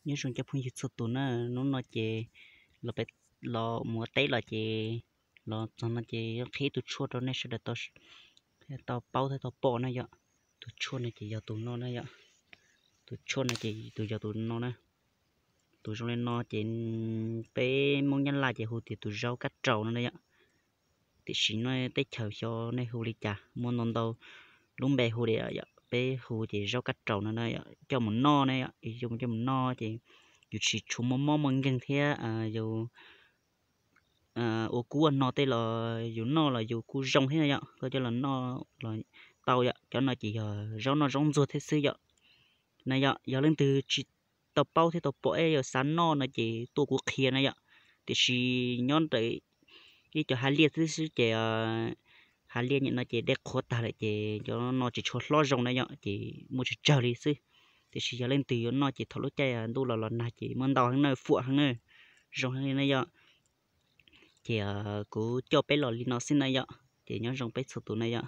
Nyob zoo cov phooj ywg txhua tus na, hnub no ces los pem, los mus ua teb los ces los txog no ces yuav qhia tus tshuaj rau nej sawv daws tau paub thiab tau pom na yom. Tus tshuaj no ces yog tus no na yom. Tus tshuaj no ces tus yog tus no na. Tus zoo li no ces peb Hmoob Nyab Laj ces hu tias tus zaub kab raus no na yom. Tiam sis no teb chaws xyov nej hu li cas, muaj ntau ntau lub npe hu li yom, peb hu ces zaub kab raus no na yom, coj mus noj na yom, yus coj mus noj ces yus tsis tshua muaj mob muaj nkeeg thiab yus ua kub ua no tej los yus noj los yus kuj zoo thiab na yom, koj coj los noj los tau yom. Cov no ces yog zaub noj zaub ntxuag thiab xwb yom. Na yom, yog leej twg tsis tau paub thiab tau pom es yog xav noj no ces tuaj kuv qhia na yom. Tiam sis nyob ntawm ib cov hav liaj xwb xwb ces hav liaj nyem no ces dej qhuav tag lawm ces cov no tsis tshua hlob zoo na yom, ces muaj tsawg tsawg li xwb. Tiam sis yog leej twg yuav noj ces thaum lub caij ntuj los los nag ces muaj ntau heev na, fuam heev na, zoo heev li na yom. Ces kuv coj peb los li no xwb na yom, ces nyob zoo peb txhua tus na yom.